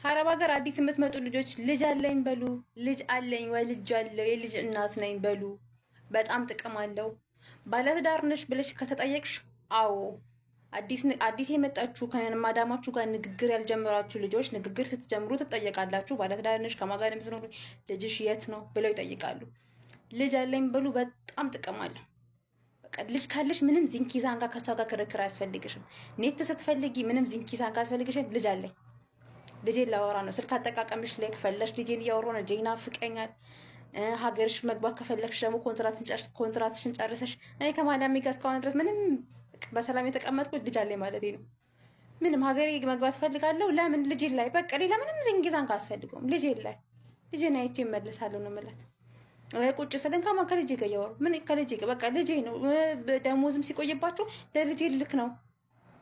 አረብ ሀገር አዲስ የምትመጡ ልጆች ልጅ አለኝ በሉ። ልጅ አለኝ ወይ ልጅ አለው የልጅ እናት ነኝ በሉ። በጣም ጥቅም አለው። ባለትዳር ነሽ ብለሽ ከተጠየቅሽ አዎ። አዲስ የመጣችሁ ከማዳማችሁ ጋር ንግግር ያልጀመራችሁ ልጆች ንግግር ስትጀምሩ ትጠየቃላችሁ። ባለትዳር ነሽ፣ ከማን ጋር የምትኖሩ፣ ልጅሽ የት ነው ብለው ይጠይቃሉ። ልጅ አለኝ በሉ። በጣም ጥቅም አለው። በቃ ልጅ ካለሽ ምንም ዚንኪ ዛንጋ ከሷ ጋር ክርክር አያስፈልግሽም። Net ስትፈልጊ ምንም ዚንኪ ዛንጋ አያስፈልግሽም። ልጅ አለኝ፣ ልጄን ላወራ ነው። ስልክ አጠቃቀምሽ ላይ ከፈለሽ ልጄን እያወራሁ ነው፣ ልጄ ይናፍቀኛል። ሀገርሽ መግባት ከፈለግሽ ደግሞ ኮንትራትሽን ጨርሰሽ እኔ ከማዳሜ ጋር እስካሁን ድረስ ምንም በሰላም የተቀመጥኩት ልጅ አለኝ ማለት ነው። ምንም ሀገሬ መግባት ፈልጋለሁ። ለምን? ልጄ ላይ፣ በቃ ሌላ ምንም ዝንጊዛን አያስፈልገውም። ልጄ ላይ፣ ልጄን አይቼ እመለሳለሁ ነው የምላት። ቁጭ ስልን ከማን ከልጄ ጋር እያወሩ ምን ከልጄ ጋር፣ በቃ ልጄ ነው። ደሞዝም ሲቆይባችሁ ለልጄ ልክ ነው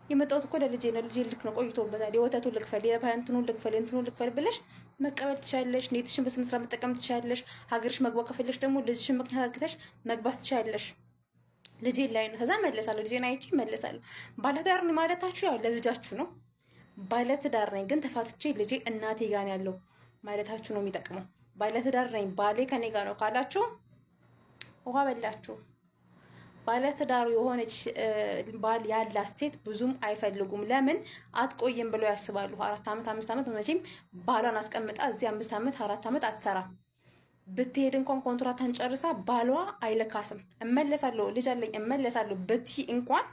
የመጣሁት እኮ ለልጄ ነው። ልጄ ልክ ነው ቆይቶበታል። የወተቱን ልክፈል፣ የፓንትኑን ልክፈል፣ የእንትኑን ልክፈል ብለሽ መቀበል ትችያለሽ። Net ሽን በስነ ስርዓት መጠቀም ትችያለሽ። ሀገርሽ መግባት ከፈለሽ ደግሞ ልጅሽን ምክንያት አድርገሽ መግባት ትችያለሽ። ልጄ ላይ ነው። ከዛ መለሳለሁ፣ ልጄን አይቼ እመለሳለሁ። ባለትዳር ነኝ ማለታችሁ ያው ለልጃችሁ ነው። ባለትዳር ነኝ ግን ተፋትቼ ልጄ እናቴ ጋር ነው ያለው ማለታችሁ ነው የሚጠቅመው። ባለትዳር ነኝ ባሌ ከኔ ጋር ነው ካላችሁ ውሃ በላችሁ። ባለትዳሩ የሆነች ባል ያላት ሴት ብዙም አይፈልጉም። ለምን? አትቆይም ብለው ያስባሉ። 4 ዓመት፣ 5 ዓመት መቼም ባሏን አስቀምጣ እዚህ 5 ዓመት፣ 4 ዓመት አትሰራም። ብትሄድ እንኳን ኮንትራቷን ጨርሳ ባሏ አይልካትም። እመለሳለሁ፣ ልጅ አለኝ፣ እመለሳለሁ ብቲ እንኳን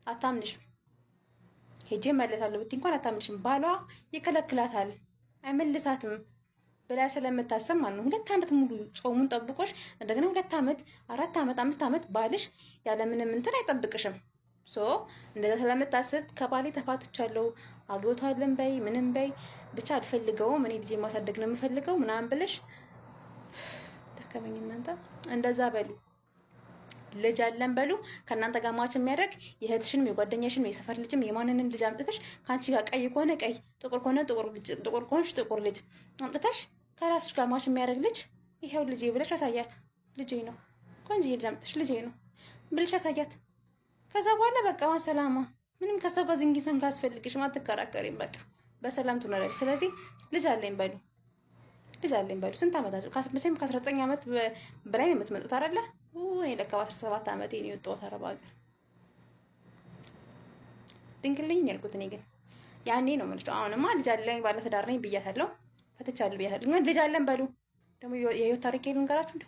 አታምንሽም። ሄጄ እመለሳለሁ ብቲ እንኳን አታምንሽም። ባሏ ይከለክላታል፣ አይመልሳትም ብላ ስለምታሰብ ማለት ነው። 2 ዓመት ሙሉ ጾሙን ጠብቆሽ እንደገና 2 ዓመት፣ 4 ዓመት፣ 5 ዓመት ባልሽ ያለምንም እንትን አይጠብቅሽም። So እንደዛ ስለምታስብ ከባሌ ተፋትቻለሁ አግብቷለን በይ ምንም በይ ብቻ አልፈልገውም፣ እኔ ልጄ ማሳደግ ነው የምፈልገው ምናምን ብለሽ፣ ደከመኝ እናንተ፣ እንደዛ በሉ። ልጅ አለን በሉ። ከእናንተ ጋር match የሚያደርግ የእህትሽንም የጓደኛሽንም የሰፈር ልጅም የማንንም ልጅ አምጥተሽ ከአንቺ ጋር ቀይ ከሆነ ቀይ፣ ጥቁር ከሆነ ጥቁር፣ ጥቁር ከሆንሽ ጥቁር ልጅ አምጥተሽ ከራስሽ ጋር match የሚያደርግ ልጅ ይሄው ልጄ ብለሽ አሳያት። ልጄ ነው፣ ቆንጆ ልጅ አምጥተሽ ልጄ ነው ብለሽ አሳያት። ከዛ በኋላ በቃ ሰላማ፣ ምንም ከሰው ጋር ዝንጊሰን ካስፈልግሽም አትከራከሪም። በቃ በሰላም ትኖሪያለሽ። ስለዚህ ልጅ አለኝ በሉ፣ ልጅ አለኝ በሉ። ስንት ዓመታችሁ? መቼም ከ19 ዓመት በላይ ነው የምትመጡት አይደለ? እኔ ለካ በ17 ዓመቴ ነው የወጣሁት አረብ ሀገር። ድንግል ነኝ ያልኩት እኔ ግን ያኔ ነው የምልሽ። አሁንማ ልጅ አለኝ ባለትዳር ነኝ ብያታለሁ፣ ፈትቻለሁ ብያታለሁ። ግን ልጅ አለን በሉ። ደግሞ የህይወት ታሪክ ልንገራችሁ።